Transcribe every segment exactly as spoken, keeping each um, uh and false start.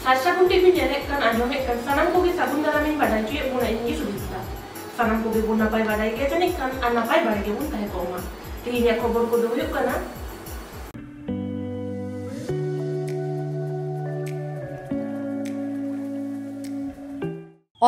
ᱥᱟᱨ ᱥᱟᱹᱜᱩᱱ ᱴᱤᱵᱷᱤ ᱧᱮᱞᱮᱫ ᱠᱟᱱ, ᱟᱸᱡᱚᱢᱮᱫ ᱠᱟᱱ ᱥᱟᱱᱟᱢ ᱠᱚᱜᱮ ᱥᱟᱹᱜᱩᱱ ᱫᱟᱨᱟᱢᱤᱧ ᱵᱟᱰᱟᱭ ᱦᱚᱪᱚᱭᱮᱫ ᱵᱚᱱᱟ, ᱤᱧ ᱜᱮ ᱥᱩᱵᱤᱛᱟ᱾ ᱥᱟᱱᱟᱢ ᱠᱚᱜᱮ ᱵᱚᱱ ᱱᱟᱯᱟᱭ ᱵᱟᱰᱟᱭ ᱜᱮᱭᱟ ᱡᱟᱹᱱᱤᱡ ᱠᱷᱟᱱ, ᱟᱨ ᱱᱟᱯᱟᱭ ᱵᱟᱲᱟ ᱜᱮᱵᱚᱱ ᱛᱟᱦᱮᱸ ᱠᱚᱜ ᱢᱟ᱾ ᱛᱮᱦᱮᱧᱟᱜ ᱠᱷᱚᱵᱚᱨ ᱠᱚᱫᱚ ᱦᱩᱭᱩᱜ ᱠᱟᱱᱟ,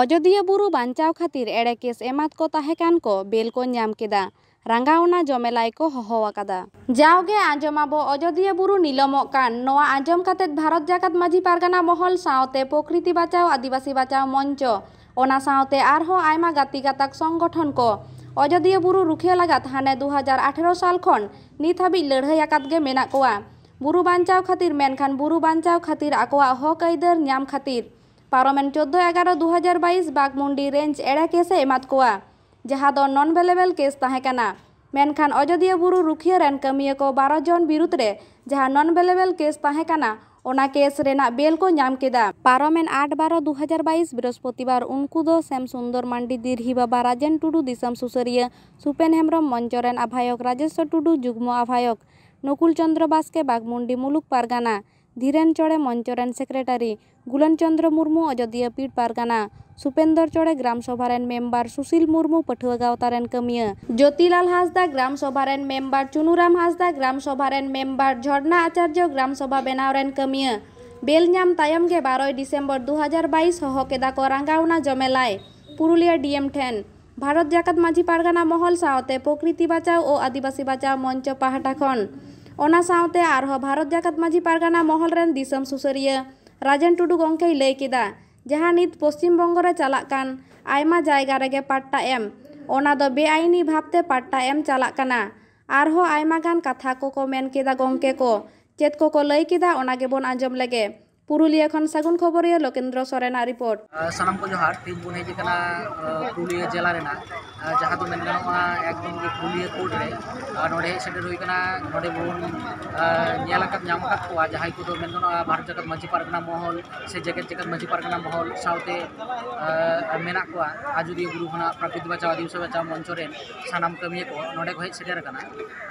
ᱚᱡᱚᱫᱤᱭᱟᱹ ᱵᱩᱨᱩ ᱵᱟᱧᱪᱟᱣ ᱠᱷᱟᱹᱛᱤᱨ ᱮᱲᱮ ᱠᱮᱥ ᱮᱢᱟᱫ ᱠᱚ ᱛᱟᱦᱮᱸ ᱠᱟᱱ ᱠᱚ ᱵᱮᱞ ᱠᱚ ᱧᱟᱢ ᱠᱮᱫᱟ᱾ ᱨᱟᱸᱜᱟᱣᱱᱟ ᱡᱚᱢᱮᱞᱟᱭ ᱠᱚ ᱦᱚᱦᱚ ᱟᱠᱟᱫᱟ᱾ ᱡᱟᱣᱜᱮ ᱟᱸᱡᱚᱢ ᱟᱵᱚ ᱚᱡᱚᱫᱤᱭᱟᱹ ᱵᱩᱨᱩ ᱱᱤᱞᱚᱢᱚᱜ ᱠᱟᱱ᱾ ᱱᱚᱣᱟ ᱟᱸᱡᱚᱢ ᱠᱟᱛᱮᱫ ᱵᱷᱟᱨᱚᱛ ᱡᱟᱠᱟᱛ ᱢᱟᱹᱡᱷᱤ ᱯᱟᱨᱜᱟᱱᱟ ᱢᱚᱦᱚᱞ ᱥᱟᱶᱛᱮ ᱯᱨᱚᱠᱨᱤᱛᱤ ᱵᱟᱪᱟᱣ, ᱟᱹᱫᱤᱵᱟᱹᱥᱤ ᱵᱟᱪᱟᱣ ᱢᱚᱧᱪᱚ, ᱚᱱᱟ ᱥᱟᱶᱛᱮ ᱟᱨᱦᱚᱸ ᱟᱭᱢᱟ ᱜᱟᱛᱮ ᱜᱟᱛᱟᱠ ᱥᱚᱝᱜᱚᱴᱷᱚᱱ ᱠᱚ ᱚᱡᱚᱫᱤᱭᱟᱹ ᱵᱩᱨᱩ ᱨᱩᱠᱷᱤᱭᱟᱹ ᱞᱟᱜᱟᱫ ᱦᱟᱱᱮ ᱫᱩ ᱦᱟᱡᱟᱨ ᱟᱴᱷᱮᱨᱚ ᱥᱟᱞ ᱠᱷᱚᱱ ᱱᱤᱛ ᱦᱟᱹᱵᱤᱡ ᱞᱟᱹᱲᱦᱟᱹᱭ ᱟᱠᱟᱫ ᱜᱮ ᱢᱮᱱᱟᱜ ᱠᱚᱣᱟ᱾ ᱵᱩᱨᱩ ᱵᱟᱧᱪᱟᱣ ᱠᱷᱟᱹᱛᱤᱨ, ᱢᱮᱱᱠᱷᱟᱱ ᱵᱩᱨᱩ ᱵᱟᱧᱪᱟᱣ ᱠᱷᱟᱹᱛᱤᱨ ᱟᱠᱚᱣᱟᱜ ᱦᱚᱠ ᱟᱹᱭᱫᱟᱹᱨ ᱧᱟᱢ ᱠᱷᱟᱹᱛᱤᱨ ᱯᱟᱨᱚᱢᱮᱱ ᱪᱳᱫᱽᱫᱳ ᱮᱜᱟᱨᱚ ᱫᱩ ᱦᱟᱡᱟᱨ ᱵᱟᱭᱤᱥ ᱵᱟᱜᱽᱢᱩᱱᱰᱤ ᱨᱮᱧᱡᱽ ᱮᱲᱮ ᱠᱮᱥ ᱮ ᱮᱢᱟᱫ ᱠᱚᱣᱟ, ᱡᱟᱦᱟᱸ ᱫᱚ ᱱᱚᱱ ᱵᱮᱞᱮᱵᱮᱞ ᱠᱮᱥ ᱛᱟᱦᱮᱸ ᱠᱟᱱᱟ᱾ ᱢᱮᱱᱠᱷᱟᱱ ᱚᱡᱚᱫᱤᱭᱟᱹ ᱵᱩᱨᱩ ᱨᱩᱠᱷᱤᱭᱟᱹ ᱨᱮᱱ ᱠᱟᱹᱢᱤᱭᱟᱹ ᱠᱚ ᱵᱟᱨᱚ ᱡᱚᱱ ᱵᱤᱨᱩᱫᱽ ᱨᱮ ᱡᱟᱦᱟᱸ ᱱᱚᱱ ᱵᱮᱞᱮᱵᱮᱞ ᱠᱮᱥ ᱛᱟᱦᱮᱸ ᱠᱟᱱᱟ, ᱚᱱᱟ ᱠᱮᱥ ᱨᱮᱱᱟᱜ ᱵᱮᱞ ᱠᱚ ᱧᱟᱢ ᱠᱮᱫᱟ᱾ ᱯᱟᱨᱚᱢᱮᱱ ᱟᱴ ᱵᱟᱨᱚ ᱫᱩ ᱦᱟᱡᱟᱨ ᱵᱟᱭᱤᱥ ᱵᱨᱤᱦᱚᱥᱯᱚᱛᱤᱵᱟᱨ ᱩᱱᱠᱩ ᱫᱚ ᱥᱮᱢ ᱥᱩᱱᱫᱚᱨ ᱢᱟᱱᱰᱤ, ᱫᱤᱨᱦᱤ ᱵᱟᱵᱟ, ᱨᱟᱡᱮᱱ ᱴᱩᱰᱩ, ᱫᱤᱥᱚᱢ ᱥᱩᱥᱟᱹᱨᱤᱭᱟᱹ ᱥᱩᱯᱮᱱ ᱦᱮᱢᱵᱨᱚᱢ, ᱢᱚᱧᱪᱚ ᱨᱮᱱ ᱟᱵᱷᱟᱭᱚᱠ ᱨᱟᱡᱮᱥᱥᱚᱨ ᱴᱩᱰᱩ, ᱡᱩᱜᱽᱢᱚ ᱟᱵᱷᱟᱭᱚᱠ ᱱᱩᱠᱩᱞ ᱪᱚᱸᱫᱽᱨᱚ ᱵᱟᱥᱠᱮ, ᱵᱟᱜᱽᱢᱩᱱᱰᱤ ᱢᱩᱞᱩᱠ ᱯᱟᱨᱜᱟᱱᱟ, ᱫᱷᱤᱨᱮᱱ ᱪᱚᱲᱮ, ᱢᱚᱧᱪᱚ ᱨᱮᱱ ᱥᱮᱠᱨᱮᱴᱟᱨᱤ ᱜᱩᱞᱟᱱ ᱪᱚᱸᱫᱽᱨᱚ ᱢᱩᱨᱢᱩ, ᱚᱡᱚᱫᱤᱭᱟᱹ ᱯᱤᱲ ᱯᱟᱨᱜᱟᱱᱟ, ᱥᱩᱯᱮᱱᱫᱚᱨ ᱪᱚᱲᱮ, ᱜᱨᱟᱢ ᱥᱚᱵᱷᱟ ᱨᱮᱱ ᱢᱮᱢᱵᱟᱨ ᱥᱩᱥᱤᱞ ᱢᱩᱨᱢᱩ, ᱯᱟᱹᱴᱷᱩᱣᱟᱹ ᱜᱟᱶᱛᱟ ᱨᱮᱱ ᱠᱟᱹᱢᱤᱭᱟᱹ ᱡᱳᱛᱤᱞᱟᱞ ᱦᱟᱸᱥᱫᱟ, ᱜᱨᱟᱢ ᱥᱚᱵᱷᱟ ᱨᱮᱱ ᱢᱮᱢᱵᱟᱨ ᱪᱩᱱᱩᱨᱟᱢ ᱦᱟᱸᱥᱫᱟ, ᱜᱨᱟᱢ ᱥᱚᱵᱷᱟ ᱨᱮᱱ ᱢᱮᱢᱵᱟᱨ ᱡᱷᱚᱨᱱᱟ ᱟᱪᱟᱨᱡᱚ, ᱜᱨᱟᱢ ᱥᱚᱵᱷᱟ ᱵᱮᱱᱟᱣ ᱨᱮᱱ ᱠᱟᱹᱢᱤᱭᱟᱹ᱾ ᱵᱮᱞ ᱧᱟᱢ ᱛᱟᱭᱚᱢ ᱜᱮ ᱵᱟᱨᱚᱭ ᱰᱤᱥᱮᱢᱵᱚᱨ ᱫᱩ ᱦᱟᱡᱟᱨ ᱵᱟᱭᱤᱥ ᱦᱚᱦᱚ ᱠᱮᱫᱟ ᱠᱚ ᱨᱟᱸᱜᱟᱣᱱᱟ ᱡᱚᱢᱮᱞᱟᱭ ᱯᱩᱨᱩᱞᱤᱭᱟᱹ ᱰᱤ ᱮᱢ ᱴᱷᱮᱱ᱾ ᱵᱷᱟᱨᱚᱛ ᱡᱟᱠᱟᱛ ᱢᱟᱹᱡᱷᱤ ᱯᱟᱨᱜᱟᱱᱟ ᱢᱚᱦᱚᱞ ᱥᱟᱶᱛᱮ ᱯᱨᱚᱠᱨᱤᱛᱤ ᱵᱟᱪᱟᱣ ᱳ ᱟᱹᱫᱤᱵᱟᱹᱥᱤ ᱵᱟᱪᱟᱣ ᱢᱚᱧᱪᱚ ᱯᱟᱦᱴᱟ ᱠᱷᱚᱱ᱾ ᱚᱱᱟ ᱥᱟᱶᱛᱮ ᱟᱨᱦᱚᱸ ᱵᱷᱟᱨᱚᱛ ᱡᱟᱠᱟᱛ ᱢᱟᱹᱡᱷᱤ ᱯᱟᱨᱜᱟᱱᱟ ᱢᱚᱦᱚᱞ ᱨᱮᱱ ᱫᱤᱥᱚᱢ ᱥᱩᱥᱟᱹᱨᱤᱭᱟᱹ ᱨᱟᱡᱮᱱ ᱴᱩᱰᱩ ᱜᱚᱢᱠᱮᱭ ᱞᱟᱹᱭ ᱠᱮᱫᱟ, ᱡᱟᱦᱟᱸ ᱱᱤᱛ ᱯᱚᱥᱪᱤᱢ ᱵᱚᱝᱜᱚ ᱨᱮ ᱪᱟᱞᱟᱜ ᱠᱟᱱ ᱟᱭᱢᱟ ᱡᱟᱭᱜᱟ ᱨᱮᱜᱮ ᱯᱟᱴᱴᱟ ᱮᱢ, ᱚᱱᱟ ᱫᱚ ᱵᱮᱟᱭᱤᱱᱤ ᱵᱷᱟᱵᱽᱛᱮ ᱯᱟᱴᱴᱟ ᱮᱢ ᱪᱟᱞᱟᱜ ᱠᱟᱱᱟ᱾ ᱟᱨᱦᱚᱸ ᱟᱭᱢᱟ ᱜᱟᱱ ᱠᱟᱛᱷᱟ ᱠᱚᱠᱚ ᱢᱮᱱ ᱠᱮᱫᱟ ᱜᱚᱢᱠᱮ ᱠᱚ᱾ ᱪᱮᱫ ᱠᱚᱠᱚ ᱞᱟᱹᱭ ᱠᱮᱫᱟ, ᱚᱱᱟ ᱜᱮᱵᱚᱱ ᱟᱸᱡᱚᱢ ᱞᱮᱜᱮ᱾ ᱯᱩᱨᱩᱞᱤᱭᱟᱹ ᱠᱷᱚᱱ ᱥᱟᱹᱜᱩᱱ ᱠᱷᱚᱵᱚᱨᱤᱭᱟᱹ ᱞᱳᱠᱮᱱᱫᱨᱚ ᱥᱚᱨᱮᱱᱟᱜ ᱨᱤᱯᱳᱨᱴ᱾ ᱟᱨ ᱥᱟᱱᱟᱢ ᱠᱚ ᱡᱚᱦᱟᱨ᱾ ᱛᱮᱦᱮᱧ ᱵᱚᱱ ᱦᱮᱡ ᱟᱠᱟᱱᱟ, ᱟᱨ, ᱯᱩᱨᱩᱞᱤᱭᱟᱹ ᱡᱮᱞᱟ ᱨᱮᱱᱟᱜ, ᱟᱨ, ᱡᱟᱦᱟᱸ ᱫᱚ ᱢᱮᱱ ᱜᱟᱱᱚᱜᱼᱟ ᱮᱠᱫᱚᱢ ᱜᱮ ᱯᱩᱨᱩᱞᱤᱭᱟᱹ ᱠᱳᱨᱴ ᱨᱮ᱾ ᱟᱨ ᱱᱚᱰᱮ ᱦᱮᱡ ᱥᱮᱴᱮᱨ ᱦᱩᱭ ᱟᱠᱟᱱᱟ᱾ ᱱᱚᱰᱮ ᱵᱚᱱ, ᱟᱨ, ᱧᱮᱞ ᱟᱠᱟᱫ ᱧᱟᱢ ᱟᱠᱟᱫ ᱠᱚᱣᱟ ᱡᱟᱦᱟᱸᱭ ᱠᱚᱫᱚ ᱢᱮᱱ ᱜᱟᱱᱚᱜᱼᱟ ᱵᱷᱟᱨᱚᱛ ᱡᱟᱠᱟᱛ ᱢᱟᱹᱡᱷᱤ ᱯᱟᱨᱜᱟᱱᱟ ᱢᱚᱦᱚᱞ ᱥᱮ ᱡᱮᱜᱮᱛ ᱡᱟᱠᱟᱛ ᱢᱟᱹᱡᱷᱤ ᱯᱟᱨᱜᱟᱱᱟ ᱢᱚᱦᱚᱞ ᱥᱟᱶᱛᱮ, ᱟᱨ, ᱢᱮᱱᱟᱜ ᱠᱚᱣᱟ᱾ ᱟᱡᱚᱫᱤᱭᱟᱹ ᱵᱩᱨᱩ ᱠᱷᱚᱱᱟᱜ ᱯᱨᱟᱠᱨᱤᱛᱤ ᱵᱟᱪᱟᱣ, ᱟᱹᱫᱤᱵᱟᱹᱥᱤ ᱵᱟᱪᱟᱣ ᱢᱚᱧᱪᱚ ᱨᱮᱱ ᱥᱟᱱᱟᱢ ᱠᱟᱹᱢᱤᱭᱟᱹ ᱠᱚ ᱱᱚᱰᱮ ᱠᱚ ᱦᱮᱡ ᱥᱮᱴᱮᱨ ᱟᱠᱟᱱᱟ᱾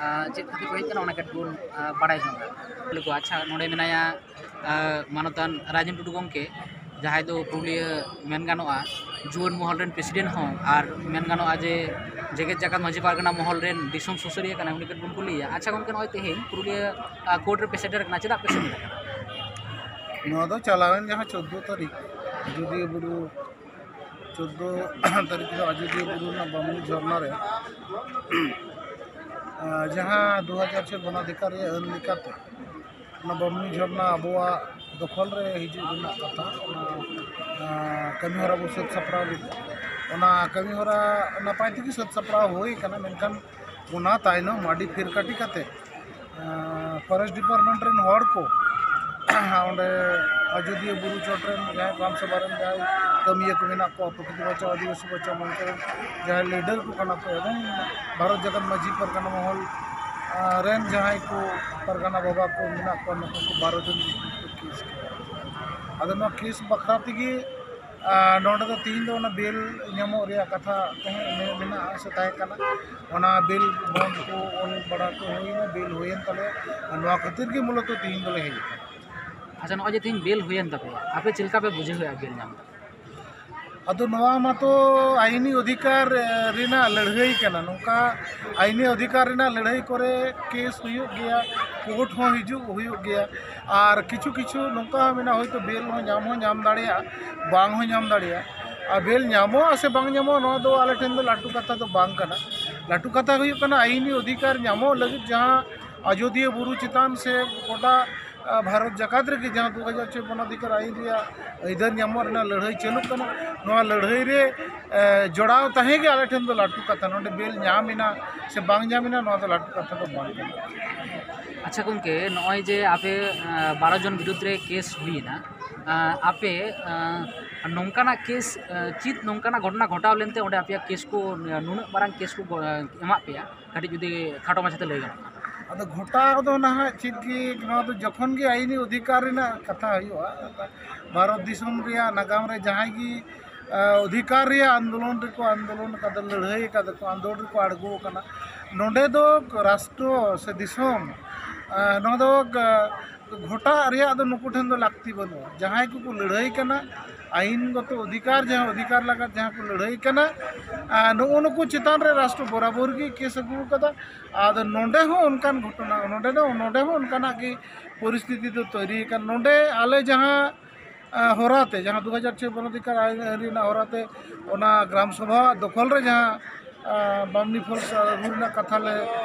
ᱟᱨ, ᱪᱮᱫ ᱠᱷᱟᱹᱛᱤᱨ ᱠᱚ ᱦᱮᱡ ᱟᱠᱟᱱᱟ ᱚᱱᱟ ᱠᱟᱹᱴᱤᱡ ᱵᱚᱱ, ᱟᱨ, ᱵᱟᱲᱟᱭ ᱡᱚᱝᱟ᱾ ᱟᱪᱪᱷᱟ, ᱱᱚᱰᱮ ᱢᱮᱱᱟᱭᱟ ᱟᱨ ᱢᱟᱱᱚᱛᱟᱱ ᱨᱟᱡᱮᱱ ᱴᱩᱰᱩ ᱜᱚᱢᱠᱮ, ᱡᱟᱦᱟᱸᱭ ᱫᱚ ᱯᱩᱨᱩᱞᱤᱭᱟᱹ ᱢᱮᱱ ᱜᱟᱱᱚᱜᱼᱟ ᱡᱩᱣᱟᱹᱱ ᱢᱚᱦᱚᱞ ᱨᱮᱱ ᱯᱨᱮᱥᱤᱰᱮᱱᱴ ᱦᱚᱸ, ᱟᱨ ᱢᱮᱱ ᱜᱟᱱᱚᱜᱼᱟ ᱡᱮ ᱡᱮᱜᱮᱛ ᱡᱟᱠᱟᱛ ᱢᱟᱹᱡᱷᱤ ᱯᱟᱨᱜᱟᱱᱟ ᱢᱚᱦᱚᱞ ᱨᱮᱱ ᱫᱤᱥᱚᱢ ᱥᱩᱥᱟᱹᱨᱤᱭᱟᱹ ᱠᱟᱱᱟᱭ, ᱩᱱᱤ ᱠᱟᱹᱴᱤᱡ ᱵᱚᱱ ᱠᱩᱞᱤᱭᱮᱭᱟ᱾ ᱟᱪᱪᱷᱟ ᱜᱚᱢᱠᱮ, ᱱᱚᱜᱼᱚᱭ ᱛᱮᱦᱮᱧ ᱯᱩᱨᱩᱞᱤᱭᱟᱹ ᱠᱳᱨᱴ ᱨᱮ ᱯᱮ ᱥᱮᱴᱮᱨ ᱠᱟᱱᱟ, ᱪᱮᱫᱟᱜ ᱯᱮ ᱥᱮᱴᱮᱨ ᱠᱟᱱᱟ? ᱱᱚᱣᱟ ᱫᱚ ᱪᱟᱞᱟᱣᱮᱱ ᱡᱟᱦᱟᱸ ᱪᱳᱫᱽᱫᱳ ᱛᱟᱹᱨᱤᱠᱷ ᱟᱡᱚᱫᱤᱭᱟᱹ ᱵᱩᱨᱩ, ᱪᱳᱫᱽᱫᱳ ᱛᱟᱹᱨᱤᱠᱷ ᱫᱚ ᱟᱡᱚᱫᱤᱭᱟᱹ ᱵᱩᱨᱩ ᱨᱮᱱᱟᱜ ᱵᱟᱢᱩᱱᱤ ᱡᱷᱚᱨᱱᱟ ᱨᱮ, ᱟᱸ, ᱡᱟᱦᱟᱸ ᱫᱩ ᱦᱟᱡᱟᱨ ᱪᱷᱚᱭ ᱵᱚᱱᱟᱫᱷᱤᱠᱟᱨ ᱨᱮᱭᱟᱜ ᱟᱹᱱ ᱞᱮᱠᱟᱛᱮ ᱚᱱᱟ ᱵᱟᱢᱩᱱᱤ ᱡᱷᱚᱨᱱᱟ ᱟᱵᱚᱣᱟᱜ ᱫᱚᱠᱷᱚᱞ ᱨᱮ ᱦᱤᱡᱩᱜ ᱨᱮᱱᱟᱜ ᱠᱟᱛᱷᱟ, ᱚᱱᱟ, ᱟᱸ, ᱠᱟᱹᱢᱤᱦᱚᱨᱟ ᱵᱚ ᱥᱟᱹᱛ ᱥᱟᱯᱲᱟᱣ ᱞᱮᱫᱟ᱾ ᱚᱱᱟ ᱠᱟᱹᱢᱤᱦᱚᱨᱟ ᱱᱟᱯᱟᱭ ᱛᱮᱜᱮ ᱥᱟᱹᱛ ᱥᱟᱯᱲᱟᱣ ᱦᱩᱭ ᱟᱠᱟᱱᱟ, ᱢᱮᱱᱠᱷᱟᱱ ᱚᱱᱟ ᱛᱟᱭᱱᱚᱢ ᱟᱹᱰᱤ ᱯᱷᱤᱨᱠᱟᱹᱴᱤ ᱠᱟᱛᱮ, ᱟᱸ, ᱯᱷᱚᱨᱮᱥᱴ ᱰᱤᱯᱟᱨᱴᱢᱮᱱᱴ ᱨᱮᱱ ᱦᱚᱲ ᱠᱚ ᱚᱸᱰᱮ ᱟᱡᱚᱫᱤᱭᱟᱹ ᱵᱩᱨᱩ ᱪᱚᱴ ᱨᱮᱱ ᱡᱟᱦᱟᱸᱭ ᱜᱨᱟᱢ ᱥᱚᱵᱷᱟ ᱨᱮᱱ ᱡᱟᱦᱟᱸᱭ ᱠᱟᱹᱢᱤᱭᱟᱹ ᱠᱚ ᱢᱮᱱᱟᱜ ᱠᱚᱣᱟ, ᱯᱨᱚᱠᱨᱤᱛᱤ ᱵᱟᱧᱪᱟᱣ ᱟᱹᱫᱤᱵᱟᱹᱥᱤ ᱵᱟᱧᱪᱟᱣ ᱢᱚᱧᱪᱚ ᱨᱮᱱ ᱡᱟᱦᱟᱸᱭ ᱞᱤᱰᱟᱨ ᱠᱚ ᱠᱟᱱᱟ ᱠᱚ, ᱮᱵᱚᱝ ᱵᱷᱟᱨᱚᱛ ᱡᱟᱠᱟᱛ ᱢᱟᱹᱡᱷᱤ ᱯᱟᱨᱜᱟᱱᱟ ᱢᱚᱦᱚᱞ, ᱟᱸ, ᱨᱮᱱ ᱡᱟᱦᱟᱸᱭ ᱠᱚ ᱯᱟᱨᱜᱟᱱᱟ ᱵᱟᱵᱟ ᱠᱚ ᱢᱮᱱᱟᱜ ᱠᱚᱣᱟ, ᱱᱩᱠᱩ ᱠᱚ ᱵᱟᱨᱚ ᱡᱚᱱ ᱠᱚ ᱠᱮᱥ ᱠᱮᱫᱟ᱾ ᱟᱫᱚ ᱱᱚᱣᱟ ᱠᱮᱥ ᱵᱟᱠᱷᱨᱟ ᱛᱮᱜᱮ, ᱟᱸ, ᱱᱚᱰᱮ ᱫᱚ ᱛᱤᱦᱤᱧ ᱫᱚ ᱚᱱᱟ ᱵᱮᱞ ᱧᱟᱢᱚᱜ ᱨᱮᱭᱟᱜ ᱠᱟᱛᱷᱟ ᱛᱟᱦᱮᱸ, ᱢᱮ-, ᱢᱮᱱᱟᱜᱼᱟ ᱥᱮ ᱛᱟᱦᱮᱸ ᱠᱟᱱᱟ, ᱚᱱᱟ ᱵᱮᱞ ᱵᱚᱱᱰ ᱠᱚ ᱚᱞ ᱵᱟᱲᱟ ᱠᱚ ᱦᱩᱭᱱᱟ, ᱵᱮᱞ ᱦᱩᱭᱮᱱ ᱛᱟᱞᱮᱭᱟ᱾ ᱟᱨ ᱱᱚᱣᱟ ᱠᱷᱟᱹᱛᱤᱨ ᱜᱮ ᱢᱩᱞᱚᱛᱚ ᱛᱤᱦᱤᱧ ᱫᱚᱞᱮ ᱦᱮᱡ ᱟᱠᱟᱱᱟ᱾ ᱟᱪᱪᱷᱟ, ᱱᱚᱜᱼᱚᱭ ᱡᱮ ᱛᱤᱦᱤᱧ ᱵᱮᱞ ᱦᱩᱭᱮᱱ ᱛᱟᱯᱮᱭᱟ, ᱟᱯᱮ ᱪᱮᱫ ᱞᱮᱠᱟ ᱯᱮ ᱵᱩᱡᱷᱟᱹᱣᱮᱫᱼᱟ ᱵᱮᱞ ᱧᱟᱢ ᱠᱟᱛᱮ? ᱟᱫᱚ ᱱᱚᱣᱟ ᱢᱟᱛᱚ ᱟᱭᱤᱱᱤ ᱚᱫᱷᱤᱠᱟᱨ, ᱮ, ᱨᱮᱱᱟᱜ ᱞᱟᱹᱲᱦᱟᱹᱭ ᱠᱟᱱᱟ᱾ ᱱᱚᱝᱠᱟ ᱟᱭᱤᱱᱤ ᱚᱫᱷᱤᱠᱟᱨ ᱨᱮᱱᱟᱜ ᱞᱟᱹᱲᱦᱟᱹᱭ ᱠᱚᱨᱮ ᱠᱮᱥ ᱦᱩᱭᱩᱜ ᱜᱮᱭᱟ, ᱠᱳᱨᱴ ᱦᱚᱸ ᱦᱤᱡᱩᱜ ᱦᱩᱭᱩᱜ ᱜᱮᱭᱟ᱾ ᱟᱨ ᱠᱤᱪᱷᱩ ᱠᱤᱪᱷᱩ ᱱᱚᱝᱠᱟ ᱦᱚᱸ ᱢᱮᱱᱟᱜᱼᱟ, ᱦᱚᱭᱛᱳ ᱵᱮᱞ ᱦᱚᱸ ᱧᱟᱢ ᱦᱚᱸ ᱧᱟᱢ ᱫᱟᱲᱮᱭᱟᱜᱼᱟ, ᱵᱟᱝ ᱦᱚᱸ ᱧᱟᱢ ᱫᱟᱲᱮᱭᱟᱜᱼᱟ᱾ ᱟᱨ ᱵᱮᱞ ᱧᱟᱢᱚᱜᱼᱟ ᱥᱮ ᱵᱟᱝ ᱧᱟᱢᱚᱜᱼᱟ, ᱱᱚᱣᱟ ᱫᱚ ᱟᱞᱮ ᱴᱷᱮᱱ ᱫᱚ ᱞᱟᱹᱴᱩ ᱠᱟᱛᱷᱟ ᱫᱚ ᱵᱟᱝ ᱠᱟᱱᱟ᱾ ᱞᱟᱹᱴᱩ ᱠᱟᱛᱷᱟ ᱦᱩᱭᱩᱜ ᱠᱟᱱᱟ, ᱟᱭᱤᱱᱤ ᱚᱫᱷᱤᱠᱟᱨ ᱧᱟᱢᱚᱜ ᱞᱟᱹᱜᱤᱫ ᱡᱟᱦᱟᱸ ᱟᱡᱚᱫᱤᱭᱟᱹ ᱵᱩᱨᱩ ᱪᱮᱛᱟᱱ ᱥᱮ ᱜᱚᱴᱟ, ᱟ, ᱵᱷᱟᱨᱚᱛ ᱡᱟᱠᱟᱛ ᱨᱮᱜᱮ ᱡᱟᱦᱟᱸ ᱫᱩ ᱦᱟᱡᱟᱨ ᱪᱷᱚᱭ ᱵᱚᱱᱚᱫᱷᱤᱠᱟᱨ ᱟᱭᱤᱱ ᱨᱮᱭᱟᱜ ᱟᱹᱭᱫᱟᱹᱨ ᱧᱟᱢᱚᱜ ᱨᱮᱱᱟᱜ ᱞᱟᱹᱲᱦᱟᱹᱭ ᱪᱟᱹᱞᱩᱜ ᱠᱟᱱᱟ, ᱱᱚᱣᱟ ᱞᱟᱹᱲᱦᱟᱹᱭ ᱨᱮ, ᱮ, ᱡᱚᱲᱟᱣ ᱛᱟᱦᱮᱸ ᱜᱮ ᱟᱞᱮ ᱴᱷᱮᱱ ᱫᱚ ᱞᱟᱹᱴᱩ ᱠᱟᱛᱷᱟ᱾ ᱱᱚᱰᱮ ᱵᱮᱞ ᱧᱟᱢ ᱮᱱᱟ ᱥᱮ ᱵᱟᱝ ᱧᱟᱢ ᱮᱱᱟ, ᱱᱚᱣᱟ ᱫᱚ ᱞᱟᱹᱴᱩ ᱠᱟᱛᱷᱟ ᱫᱚ ᱵᱟᱝ ᱠᱟᱱᱟ᱾ ᱟᱪᱪᱷᱟ ᱜᱚᱢᱠᱮ, ᱱᱚᱜᱼᱚᱭ ᱡᱮ ᱟᱯᱮ, ᱮ, ᱵᱟᱨᱚ ᱡᱚᱱ ᱵᱤᱨᱩᱫᱽ ᱨᱮ ᱠᱮᱥ ᱦᱩᱭᱮᱱᱟ, ᱮ, ᱟᱯᱮ, ᱮ, ᱱᱚᱝᱠᱟᱱᱟᱜ ᱠᱮᱥ, ᱮ, ᱪᱮᱫ ᱱᱚᱝᱠᱟᱱᱟᱜ ᱜᱷᱚᱴᱚᱱᱟ ᱜᱷᱚᱴᱟᱣ ᱞᱮᱱᱛᱮ ᱚᱸᱰᱮ ᱟᱯᱮᱭᱟᱜ ᱠᱮᱥ ᱠᱚ, ᱱᱩᱱᱟᱹᱜ ᱢᱟᱨᱟᱝ ᱠᱮᱥ ᱠᱚ ᱜᱚ-, ᱮᱢᱟᱜ ᱯᱮᱭᱟ? ᱠᱟᱹᱴᱤᱡ ᱡᱩᱫᱤ ᱠᱷᱟᱴᱚ ᱢᱟᱪᱷᱟᱛᱮ ᱞᱟᱹᱭ ᱜᱟᱱᱚᱜ ᱠᱷᱟᱱ᱾ ᱟᱫᱚ ᱜᱷᱚᱴᱟᱣ ᱫᱚ ᱱᱟᱦᱟᱜ ᱪᱮᱫ ᱜᱮ, ᱱᱚᱣᱟ ᱫᱚ ᱡᱚᱠᱷᱚᱱ ᱜᱮ ᱟᱭᱤᱱᱤ ᱚᱫᱷᱤᱠᱟᱨ ᱨᱮᱱᱟᱜ ᱠᱟᱛᱷᱟ ᱦᱩᱭᱩᱜᱼᱟ, ᱵᱷᱟᱨᱚᱛ ᱫᱤᱥᱚᱢ ᱨᱮᱭᱟᱜ ᱱᱟᱜᱟᱢ ᱨᱮ ᱡᱟᱦᱟᱸᱭ ᱜᱮ, ᱟ, ᱚᱫᱷᱤᱠᱟᱨ ᱨᱮᱭᱟᱜ ᱟᱱᱫᱳᱞᱚᱱ ᱨᱮᱠᱚ ᱟᱱᱫᱳᱞᱚᱱ ᱟᱠᱟᱫᱟ, ᱞᱟᱹᱲᱦᱟᱹᱭ ᱟᱠᱟᱫᱟ ᱠᱚ, ᱟᱱᱫᱳᱞᱚᱱ ᱨᱮᱠᱚ ᱟᱬᱜᱚ ᱟᱠᱟᱱᱟ, ᱱᱚᱰᱮ ᱫᱚ ᱨᱟᱥᱴᱨᱚ ᱥᱮ ᱫᱤᱥᱚᱢ, ᱟ, ᱱᱚᱣᱟ ᱫᱚ, ᱟ, ᱜᱷᱚᱴᱟᱜ ᱨᱮᱭᱟᱜ ᱫᱚ ᱱᱩᱠᱩ ᱴᱷᱮᱱ ᱫᱚ ᱞᱟᱹᱠᱛᱤ ᱵᱟᱹᱱᱩᱜᱼᱟ᱾ ᱡᱟᱦᱟᱸᱭ ᱠᱚᱠᱚ ᱞᱟᱹᱲᱦᱟᱹᱭ ᱠᱟᱱᱟ, ᱟᱹᱭᱤᱱ ᱜᱚᱛᱚ ᱚᱫᱷᱤᱠᱟᱨ, ᱡᱟᱦᱟᱸ ᱚᱫᱷᱤᱠᱟᱨ ᱞᱟᱜᱟᱫ ᱡᱟᱦᱟᱸ ᱠᱚ ᱞᱟᱹᱲᱦᱟᱹᱭ ᱠᱟᱱᱟ, ᱟᱨ ᱱᱩᱜᱼᱩ ᱱᱩᱠᱩ ᱪᱮᱛᱟᱱ ᱨᱮ ᱨᱟᱥᱴᱨᱚ ᱵᱚᱨᱟᱵᱚᱨ ᱜᱮ ᱠᱮᱥ ᱟᱹᱜᱩ ᱟᱠᱟᱫᱟ᱾ ᱟᱫᱚ ᱱᱚᱰᱮ ᱦᱚᱸ ᱚᱱᱠᱟᱱ ᱜᱷᱚᱴᱚᱱᱟ, ᱱᱚᱰᱮ ᱫᱚ, ᱱᱚᱰᱮ ᱦᱚᱸ ᱚᱱᱠᱟᱱᱟᱜ ᱜᱮ ᱯᱚᱨᱤᱥᱛᱷᱤᱛᱤ ᱫᱚ ᱛᱚᱭᱨᱤ ᱟᱠᱟᱱ᱾ ᱱᱚᱰᱮ ᱟᱞᱮ ᱡᱟᱦᱟᱸ ᱟᱸ, ᱦᱚᱨᱟᱛᱮ, ᱡᱟᱦᱟᱸ ᱫᱩ ᱦᱟᱡᱟᱨ ᱪᱷᱚᱭ ᱢᱟᱱᱚᱵ ᱚᱫᱷᱤᱠᱟᱨ ᱟᱹᱭᱤᱱ ᱨᱮᱱᱟᱜ ᱦᱚᱨᱟᱛᱮ ᱚᱱᱟ ᱜᱨᱟᱢ ᱥᱚᱵᱷᱟ ᱫᱚᱠᱷᱚᱞ ᱨᱮ ᱡᱟᱦᱟᱸ, ᱟᱸ, ᱵᱟᱢᱱᱤ ᱯᱷᱚᱞᱥ, ᱟᱸ, ᱨᱩ ᱨᱮᱱᱟᱜ ᱠᱟᱛᱷᱟ ᱞᱮ,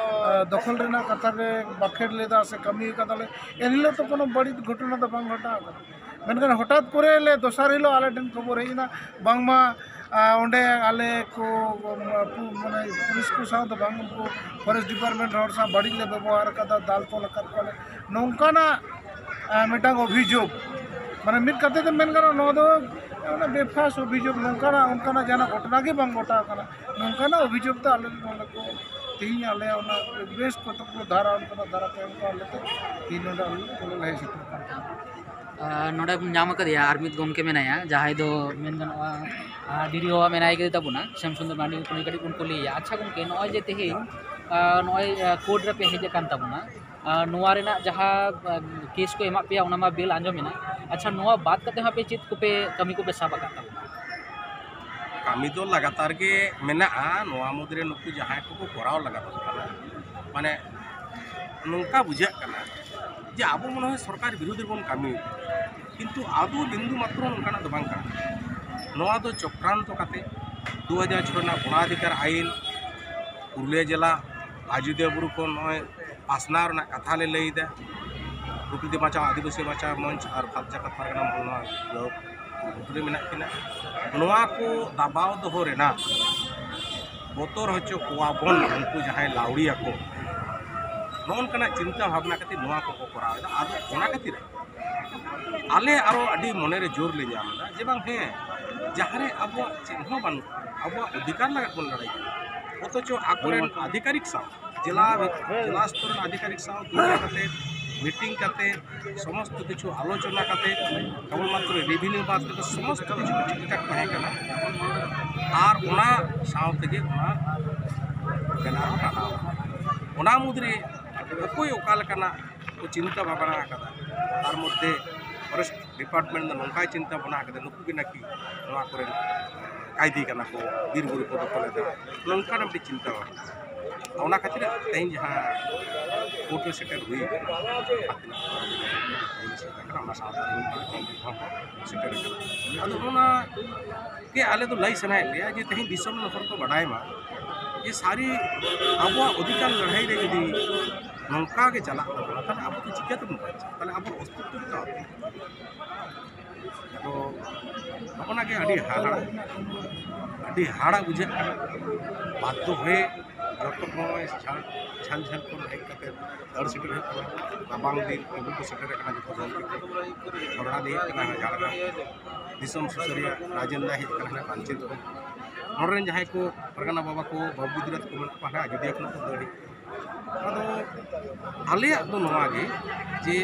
ᱟᱸ, ᱫᱚᱠᱷᱚᱞ ᱨᱮᱱᱟᱜ ᱠᱟᱛᱷᱟ ᱞᱮ ᱵᱟᱠᱷᱮᱲ ᱞᱮᱫᱟ ᱥᱮ ᱠᱟᱹᱢᱤ ᱠᱟᱫᱟᱞᱮ, ᱮᱱᱦᱤᱞᱳᱜ ᱛᱚ ᱠᱳᱱᱳ ᱵᱟᱹᱲᱤᱡ ᱜᱷᱚᱴᱚᱱᱟ ᱫᱚ ᱵᱟᱝ ᱜᱷᱚᱴᱟᱣ ᱟᱠᱟᱱᱟ᱾ ᱢᱮᱱᱠᱷᱟᱱ ᱦᱚᱴᱟᱛ ᱠᱚᱨᱮ ᱞᱮ ᱫᱚᱥᱟᱨ ᱦᱤᱞᱳᱜ ᱟᱞᱮ ᱴᱷᱮᱱ ᱠᱷᱚᱵᱚᱨ ᱦᱮᱡ ᱮᱱᱟ, ᱵᱟᱝᱢᱟ, ᱟᱸ, ᱚᱸᱰᱮ ᱟᱞᱮ ᱠᱚ, ᱢᱟᱱᱮ ᱯᱩᱞᱤᱥ ᱠᱚ ᱥᱟᱶ ᱫᱚ ᱵᱟᱝ, ᱩᱱᱠᱩ ᱯᱷᱚᱨᱮᱥᱴ ᱰᱤᱯᱟᱨᱴᱢᱮᱱᱴ ᱦᱚᱲ ᱥᱟᱶ ᱵᱟᱹᱲᱤᱡ ᱞᱮ ᱵᱮᱵᱚᱦᱟᱨ ᱟᱠᱟᱫᱟ, ᱫᱟᱞ ᱛᱚᱞ ᱟᱠᱟᱫ ᱠᱚᱣᱟᱞᱮ, ᱱᱚᱝᱠᱟᱱᱟᱜ ᱟᱨ ᱢᱤᱫᱴᱟᱝ ᱚᱵᱷᱤᱡᱳᱜᱽ, ᱢᱟᱱᱮ ᱢᱤᱫ ᱠᱟᱛᱷᱟ ᱛᱮ ᱢᱮᱱ ᱜᱟᱱᱚᱜᱼᱟ, ᱱᱚᱣᱟ ᱫᱚ ᱚᱱᱟ ᱵᱮᱯᱷᱟᱥ ᱚᱵᱷᱤᱡᱳᱜᱽ, ᱱᱚᱝᱠᱟᱱᱟᱜ, ᱚᱱᱠᱟᱱᱟᱜ ᱡᱟᱦᱟᱱᱟᱜ ᱜᱷᱚᱴᱚᱱᱟ ᱜᱮ ᱵᱟᱝ ᱜᱷᱚᱴᱟᱣ ᱠᱟᱱᱟ᱾ ᱱᱚᱝᱠᱟᱱᱟᱜ ᱚᱵᱷᱤᱡᱳᱜᱽ ᱛᱮ ᱟᱞᱮ ᱱᱚᱰᱮ ᱠᱚ, ᱛᱮᱦᱮᱧ ᱟᱞᱮ ᱚᱱᱟ ᱵᱮᱥ ᱠᱚᱛᱚᱠ ᱠᱚ ᱫᱷᱟᱨᱟ, ᱚᱱᱠᱟᱱᱟᱜ ᱫᱷᱟᱨᱟ ᱠᱚ ᱮᱢ ᱠᱟᱜ ᱞᱮᱛᱮ ᱛᱮᱦᱮᱧ ᱱᱚᱰᱮ ᱟᱞᱮ ᱞᱮ ᱦᱮᱡ ᱥᱮᱴᱮᱨ ᱟᱠᱟᱱ ᱛᱟᱦᱮᱸᱱᱟ᱾ ᱟᱨ ᱱᱚᱰᱮ ᱵᱚᱱ ᱧᱟᱢ ᱟᱠᱟᱫᱮᱭᱟ ᱟᱨ ᱢᱤᱫ ᱜᱚᱢᱠᱮ ᱢᱮᱱᱟᱭᱟ, ᱡᱟᱦᱟᱸᱭ ᱫᱚ ᱢᱮᱱ ᱜᱟᱱᱚᱜᱼᱟ, ᱟᱨ ᱰᱤ ᱟᱨ ᱳ ᱢᱮᱱᱟᱭ ᱠᱟᱫᱮ ᱛᱟᱵᱚᱱᱟ, ᱥᱮᱢ ᱥᱩᱱᱫᱚᱨ ᱢᱟᱨᱰᱤ᱾ ᱩᱱᱤ ᱠᱟᱹᱴᱤᱡ ᱵᱚᱱ ᱠᱩᱞᱤᱭᱮᱭᱟ᱾ ᱟᱪᱪᱷᱟ ᱜᱚᱢᱠᱮ, ᱱᱚᱜᱼᱚᱭ ᱡᱮ ᱛᱮᱦᱮᱧ, ᱟᱨ ᱱᱚᱜᱼᱚᱭ, ᱟᱨ ᱠᱳᱨᱴ ᱨᱮᱯᱮ ᱦᱮᱡ ᱟᱠᱟᱱ ᱛᱟᱵᱚᱱᱟ, ᱟᱨ ᱱᱚᱣᱟ ᱨᱮᱱᱟᱜ ᱡᱟᱦᱟᱸ, ᱟᱨ ᱠᱮᱥ ᱠᱚ ᱮᱢᱟᱜ ᱯᱮᱭᱟ, ᱚᱱᱟ ᱢᱟ ᱵᱮᱞ ᱟᱸᱡᱚᱢ ᱮᱱᱟ᱾ ᱟᱪᱪᱷᱟ, ᱱᱚᱣᱟ ᱵᱟᱫ ᱠᱟᱛᱮ ᱦᱚᱸ ᱟᱯᱮ ᱪᱮᱫ ᱠᱚᱯᱮ ᱠᱟᱹᱢᱤ ᱠᱚᱯᱮ ᱥᱟᱵ ᱟᱠᱟᱫ ᱛᱟᱵᱚᱱᱟ? ᱠᱟᱹᱢᱤ ᱫᱚ ᱞᱟᱜᱟᱛᱟᱨ ᱜᱮ ᱢᱮᱱᱟᱜᱼᱟ᱾ ᱱᱚᱣᱟ ᱢᱩᱫᱽᱨᱮ ᱱᱩᱠᱩ ᱡᱟᱦᱟᱸᱭ ᱠᱚᱠᱚ ᱠᱚᱨᱟᱣ ᱞᱟᱜᱟᱛᱚᱜ ᱠᱟᱱᱟ, ᱢᱟᱱᱮ ᱱᱚᱝᱠᱟ ᱵᱩᱡᱷᱟᱹᱜ ᱠᱟᱱᱟ ᱡᱮ ᱟᱵᱚ ᱢᱚᱱᱮ ᱦᱚᱭ ᱥᱚᱨᱠᱟᱨ ᱵᱤᱨᱩᱫᱷ ᱨᱮᱵᱚᱱ ᱠᱟᱹᱢᱤᱭᱮᱫᱟ, ᱠᱤᱱᱛᱩ ᱟᱫᱚ ᱵᱤᱱᱫᱩ ᱢᱟᱛᱨᱚ ᱱᱚᱝᱠᱟᱱᱟᱜ ᱫᱚ ᱵᱟᱝ ᱠᱟᱱᱟ᱾ ᱱᱚᱣᱟ ᱫᱚ ᱪᱚᱠᱨᱟᱱᱛᱚ ᱠᱟᱛᱮ ᱫᱩ ᱦᱟᱡᱟᱨ ᱪᱷᱚᱭ ᱨᱮᱱᱟᱜ ᱜᱚᱱᱟᱫᱷᱤᱠᱟᱨ ᱟᱭᱤᱱ, ᱯᱩᱨᱩᱞᱤᱭᱟᱹ ᱡᱮᱞᱟ ᱟᱡᱚᱫᱤᱭᱟᱹ ᱵᱩᱨᱩ ᱠᱷᱚᱱ ᱱᱚᱜᱼᱚᱭ ᱯᱟᱥᱱᱟᱣ ᱨᱮᱱᱟᱜ ᱠᱟᱛᱷᱟ ᱞᱮ ᱞᱟᱹᱭᱫᱟ᱾ ᱯᱨᱚᱠᱨᱤᱛᱤ ᱵᱟᱧᱪᱟᱣ ᱟᱹᱫᱤᱵᱟᱹᱥᱤ ᱵᱟᱧᱪᱟᱣ ᱢᱚᱧᱪ ᱟᱨ ᱯᱷᱟᱞᱪᱟ ᱠᱟᱛᱷᱟ ᱨᱮᱱᱟᱜ ᱢᱚᱦᱚᱞ ᱱᱚᱣᱟ ᱜᱨᱩᱯ ᱨᱮ ᱢᱮᱱᱟᱜ ᱠᱤᱱᱟ᱾ ᱱᱚᱣᱟ ᱠᱚ ᱫᱟᱵᱟᱣ ᱫᱚᱦᱚ ᱨᱮᱱᱟᱜ ᱵᱚᱛᱚᱨ ᱦᱚᱪᱚ ᱠᱚᱣᱟ ᱵᱚᱱ ᱩᱱᱠᱩ ᱡᱟᱦᱟᱸᱭ ᱞᱟᱣᱲᱤᱭᱟ ᱠᱚ, ᱱᱚᱜᱼᱚ ᱱᱚᱝᱠᱟᱱᱟᱜ ᱪᱤᱱᱛᱟᱹ ᱵᱷᱟᱵᱽᱱᱟ ᱠᱟᱛᱮ ᱱᱚᱣᱟ ᱠᱚᱠᱚ ᱠᱚᱨᱟᱣ ᱮᱫᱟ᱾ ᱟᱫᱚ ᱚᱱᱟ ᱠᱷᱟᱹᱛᱤᱨ ᱟᱞᱮ ᱟᱨᱚ ᱟᱹᱰᱤ ᱢᱚᱱᱮᱨᱮ ᱡᱳᱨ ᱞᱮ ᱧᱟᱢ ᱮᱫᱟ ᱡᱮ ᱵᱟᱝ, ᱦᱮᱸ, ᱡᱟᱦᱟᱸ ᱨᱮ ᱟᱵᱚᱣᱟᱜ ᱪᱮᱫ ᱦᱚᱸ ᱵᱟᱹᱱᱩᱜ, ᱟᱵᱚᱣᱟᱜ ᱚᱫᱷᱤᱠᱟᱨ ᱞᱟᱹᱜᱤᱫ ᱵᱚᱱ ᱞᱟᱹᱲᱦᱟᱹᱭ ᱠᱟᱱᱟ, ᱚᱛᱷᱚᱪᱚ ᱟᱠᱚᱨᱮᱱ ᱟᱫᱷᱤᱠᱟᱨᱤᱠ ᱥᱟᱶ, ᱡᱮᱞᱟ ᱡᱮᱞᱟ ᱥᱛᱚᱨ ᱨᱮᱱ ᱟᱫᱷᱤᱠᱟᱨᱤᱠ ᱥᱟᱶ ᱫᱩᱲᱩᱵ ᱠᱟᱛᱮ, ᱢᱤᱴᱤᱝ ᱠᱟᱛᱮ, ᱥᱚᱢᱚᱥᱛᱚ ᱠᱤᱪᱷᱩ ᱟᱞᱳᱪᱚᱱᱟ ᱠᱟᱛᱮ, ᱠᱮᱵᱚᱞ ᱢᱟᱛᱨᱚ ᱨᱮᱵᱷᱤᱱᱤᱭᱩ ᱵᱟᱫ ᱠᱟᱛᱮ ᱥᱚᱢᱚᱥᱛᱚ ᱠᱤᱪᱷᱩ ᱴᱷᱤᱠ ᱴᱷᱟᱠ ᱛᱟᱦᱮᱸ ᱠᱟᱱᱟ᱾ ᱟᱨ ᱚᱱᱟ ᱥᱟᱶ ᱛᱮᱜᱮ ᱚᱱᱟ ᱵᱮᱱᱟᱨ ᱦᱚᱸ ᱴᱟᱱᱟᱣ ᱟᱠᱟᱱᱟ᱾ ᱚᱱᱟ ᱢᱩᱫᱽᱨᱮ ᱚᱠᱚᱭ ᱚᱠᱟ ᱞᱮᱠᱟᱱᱟᱜ ᱠᱚ ᱪᱤᱱᱛᱟᱹ ᱵᱷᱟᱵᱽᱱᱟ ᱟᱠᱟᱫᱟ, ᱛᱟᱨ ᱢᱚᱫᱽᱫᱷᱮ ᱯᱷᱚᱨᱮᱥᱴ ᱰᱤᱯᱟᱨᱴᱢᱮᱱᱴ ᱫᱚ ᱱᱚᱝᱠᱟᱭ ᱪᱤᱱᱛᱟᱹ ᱵᱷᱟᱵᱽᱱᱟ ᱠᱟᱫᱟ, ᱱᱩᱠᱩ ᱜᱮ ᱱᱟᱠᱤ ᱱᱚᱣᱟ ᱠᱚᱨᱮᱱ ᱠᱟᱭᱫᱤ ᱠᱟᱱᱟ ᱠᱚ, ᱵᱤᱨ ᱵᱩᱨᱩ ᱠᱚ ᱫᱚᱠᱷᱚᱞᱮᱫᱟ, ᱱᱚᱝᱠᱟᱱᱟᱜ ᱢᱤᱫᱴᱤᱡ ᱪᱤᱱᱛᱟᱹ ᱵᱷᱟᱵᱽᱱᱟ᱾ ᱚᱱᱟ ᱠᱷᱟᱹᱛᱤᱨ ᱛᱮᱦᱮᱧ ᱡᱟᱦᱟᱸ ᱠᱳᱨᱴ ᱨᱮ ᱥᱮᱴᱮᱨ ᱦᱩᱭ ᱠᱟᱱᱟ, ᱚᱱᱟ ᱥᱟᱶᱛᱮ ᱥᱮᱴᱮᱨ ᱠᱟᱱᱟ᱾ ᱟᱫᱚ ᱚᱱᱟ ᱜᱮ ᱟᱞᱮ ᱫᱚ ᱞᱟᱹᱭ ᱥᱟᱱᱟᱭᱮᱫ ᱞᱮᱭᱟ ᱡᱮ ᱛᱮᱦᱮᱧ ᱫᱤᱥᱚᱢ ᱨᱮᱱ ᱦᱚᱲ ᱠᱚ ᱵᱟᱰᱟᱭ ᱢᱟ ᱡᱮ ᱥᱟᱹᱨᱤ ᱟᱵᱚᱣᱟᱜ ᱚᱫᱷᱤᱠᱟᱨ ᱞᱟᱹᱲᱦᱟᱹᱭ ᱨᱮ ᱡᱩᱫᱤ ᱱᱚᱝᱠᱟ ᱜᱮ ᱪᱟᱞᱟᱜ ᱛᱟᱵᱚᱱᱟ, ᱛᱟᱦᱞᱮ ᱟᱵᱚ ᱫᱚ ᱪᱤᱠᱟᱹ ᱛᱮᱵᱚᱱ ᱵᱟᱧᱪᱟᱜᱼᱟ? ᱛᱟᱦᱞᱮ ᱟᱵᱚ ᱚᱥᱛᱤᱛᱛᱚ ᱜᱮ ᱛᱟᱵᱚᱱ᱾ ᱟᱫᱚ ᱱᱚᱜᱼᱚ ᱱᱟ ᱜᱮ ᱟᱹᱰᱤ ᱦᱟᱦᱟᱲᱟ, ᱟᱹᱰᱤ ᱦᱟᱦᱟᱲᱟ ᱵᱩᱡᱷᱟᱹᱜ ᱠᱟᱱᱟ᱾ ᱵᱟᱫᱽᱫᱷᱚ ᱦᱚᱭᱮ ᱡᱚᱛᱚ ᱱᱚᱜᱼᱚᱭ ᱡᱷᱟᱲ-, ᱡᱷᱟᱹᱞ ᱡᱷᱟᱹᱞ ᱠᱷᱚᱱ ᱦᱮᱡ ᱠᱟᱛᱮ ᱫᱟᱹᱲ ᱥᱮᱴᱮᱨ ᱦᱩᱭᱩᱜ ᱠᱟᱱᱟ᱾ ᱨᱟᱵᱟᱝ ᱫᱤᱱ ᱟᱹᱜᱩ ᱠᱚ ᱥᱮᱴᱮᱨ ᱟᱠᱟᱱᱟ ᱡᱚᱛᱚ ᱫᱚᱞ ᱠᱚ᱾ ᱡᱷᱚᱜᱽᱲᱟ ᱫᱤᱭᱮ ᱦᱩᱭᱩᱜ ᱠᱟᱱᱟ ᱡᱷᱟᱲᱜᱨᱟᱢ᱾ ᱫᱤᱥᱚᱢ ᱥᱩᱥᱟᱹᱨᱤᱭᱟᱹ ᱨᱟᱡᱮᱱ ᱫᱟ ᱦᱮᱡ ᱟᱠᱟᱱᱟ ᱦᱟᱱᱮ ᱯᱟᱧᱪᱮᱛ ᱠᱷᱚᱱ᱾ ᱱᱚᱰᱮ ᱨᱮᱱ ᱡᱟᱦᱟᱸᱭ ᱠᱚ ᱯᱟᱨᱜᱟᱱᱟ ᱵᱟᱵᱟ ᱠᱚ, ᱵᱟᱹᱵᱩ ᱜᱤᱫᱽᱨᱟᱹ ᱛᱟᱠᱚ ᱢᱮᱱᱟᱜ ᱠᱚᱣᱟ ᱦᱟᱱᱮ ᱟᱡᱚᱫᱤᱭᱟᱹ ᱠᱷᱚᱱᱟᱜ ᱠᱚ ᱫᱟᱹᱲ ᱦᱮᱡ ᱟᱠᱟᱱᱟ᱾ ᱟᱫᱚ ᱟᱞᱮᱭᱟᱜ ᱫᱚ ᱱᱚᱣᱟ ᱜᱮ ᱡᱮ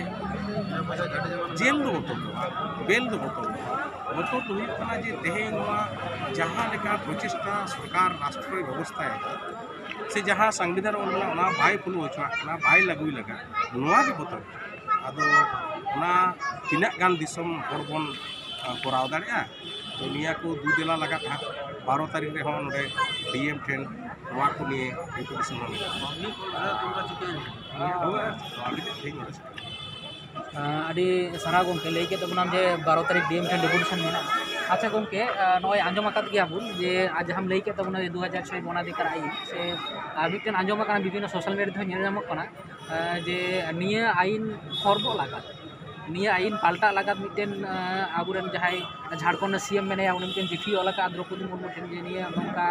ᱡᱮᱞ ᱫᱚ ᱵᱚᱛᱚᱨ ᱫᱚ ᱵᱟᱝ, ᱵᱮᱞ ᱫᱚ ᱵᱚᱛᱚᱨ ᱫᱚ ᱵᱟᱝ᱾ ᱵᱚᱛᱚᱨ ᱫᱚ ᱦᱩᱭᱩᱜ ᱠᱟᱱᱟ ᱡᱮ ᱛᱮᱦᱮᱧ ᱱᱚᱣᱟ ᱡᱟᱦᱟᱸ ᱞᱮᱠᱟ ᱯᱨᱚᱪᱮᱥᱴᱟ ᱥᱚᱨᱠᱟᱨ ᱨᱟᱥᱴᱨᱚᱭ ᱵᱮᱵᱚᱥᱛᱷᱟᱭᱮᱫᱟ, ᱥᱮ ᱡᱟᱦᱟᱸ ᱥᱚᱝᱵᱤᱫᱷᱟᱱ ᱚᱞ ᱢᱮᱱᱟᱜᱼᱟ, ᱚᱱᱟ ᱵᱟᱭ ᱯᱷᱚᱞᱳ ᱦᱚᱪᱚᱣᱟᱜ ᱠᱟᱱᱟ, ᱵᱟᱭ ᱞᱟᱹᱜᱩᱭ ᱞᱟᱜᱟᱜ, ᱱᱚᱣᱟ ᱜᱮ ᱵᱚᱛᱚᱨ᱾ ᱟᱫᱚ ᱚᱱᱟ ᱛᱤᱱᱟᱹᱜ ᱜᱟᱱ ᱫᱤᱥᱚᱢ ᱦᱚᱲ ᱵᱚᱱ, ᱟ, ᱠᱚᱨᱟᱣ ᱫᱟᱲᱮᱭᱟᱜᱼᱟ? ᱛᱚ ᱱᱤᱭᱟᱹ ᱠᱚ ᱫᱩ ᱫᱮᱞᱟ ᱞᱟᱜᱟᱜ ᱦᱟᱸᱜ ᱵᱟᱨᱚ ᱛᱟᱹᱨᱤᱠᱷ ᱨᱮᱦᱚᱸ ᱱᱚᱰᱮ ᱰᱤ ᱮᱢ ᱴᱷᱮᱱ ᱱᱚᱣᱟ ᱠᱚ ᱱᱤᱭᱮ ᱰᱮᱯᱩᱴᱮᱥᱚᱱ ᱦᱚᱸ ᱢᱮᱱᱟᱜᱼᱟ᱾ ᱱᱤᱭᱟᱹ ᱠᱚ ᱱᱚᱣᱟ ᱞᱟᱹᱜᱤᱫ ᱛᱮ ᱛᱮᱦᱮᱧ ᱱᱚᱰᱮ ᱥᱮᱴᱮᱨ᱾ ᱟᱹᱰᱤ ᱥᱟᱨᱦᱟᱣ ᱜᱚᱢᱠᱮ, ᱞᱟᱹᱭ ᱠᱮᱫ ᱛᱟᱵᱚᱱᱟᱢ ᱡᱮ ᱵᱟᱨᱚ ᱛᱟᱹᱨᱤᱠᱷ ᱰᱤ ᱮᱢ ᱴᱷᱮᱱ ᱰᱮᱯᱩᱴᱮᱥᱚᱱ ᱢᱮᱱᱟᱜᱼᱟ᱾ ᱟᱪᱪᱷᱟ ᱜᱚᱢᱠᱮ, ᱱᱚᱜᱼᱚᱭ ᱟᱸᱡᱚᱢ ᱟᱠᱟᱫ ᱜᱮᱭᱟ ᱵᱚᱱ ᱡᱮ ᱟᱨ ᱡᱟᱦᱟᱸᱢ ᱞᱟᱹᱭ ᱠᱮᱫ ᱛᱟᱵᱚᱱᱟ ᱡᱮ ᱫᱩ ᱦᱟᱡᱟᱨ ᱪᱷᱚᱭ ᱵᱚᱱᱟᱫᱷᱤᱠᱟᱨ ᱟᱹᱭᱤᱱ ᱥᱮ, ᱟᱨ ᱢᱤᱫᱴᱮᱱ ᱟᱸᱡᱚᱢ ᱟᱠᱟᱱᱟ, ᱵᱤᱵᱷᱤᱱᱱᱚ ᱥᱳᱥᱟᱞ ᱢᱤᱰᱤᱭᱟ ᱨᱮᱦᱚᱸ ᱧᱮᱞ ᱧᱟᱢᱚᱜ ᱠᱟᱱᱟ, ᱡᱮ ᱱᱤᱭᱟᱹ ᱟᱹᱭᱤᱱ ᱠᱷᱚᱨᱜᱚᱜ ᱞᱟᱜᱟᱫ, ᱱᱤᱭᱟᱹ ᱟᱹᱭᱤᱱ ᱯᱟᱞᱴᱟᱜ ᱞᱟᱜᱟᱫ ᱢᱤᱫᱴᱮᱱ, ᱟᱵᱚᱨᱮᱱ ᱡᱟᱦᱟᱸᱭ ᱡᱷᱟᱲᱠᱷᱚᱸᱰ ᱨᱮ ᱥᱤ ᱮᱢ ᱢᱮᱱᱟᱭᱟ, ᱩᱱᱤ ᱢᱤᱫᱴᱮᱱ ᱪᱤᱴᱷᱤ ᱚᱞ ᱟᱠᱟᱫ ᱫᱨᱚᱯᱚᱫᱤ ᱢᱩᱨᱢᱩ ᱴᱷᱮᱱ ᱡᱮ ᱱᱤᱭᱟᱹ ᱱᱚᱝᱠᱟ,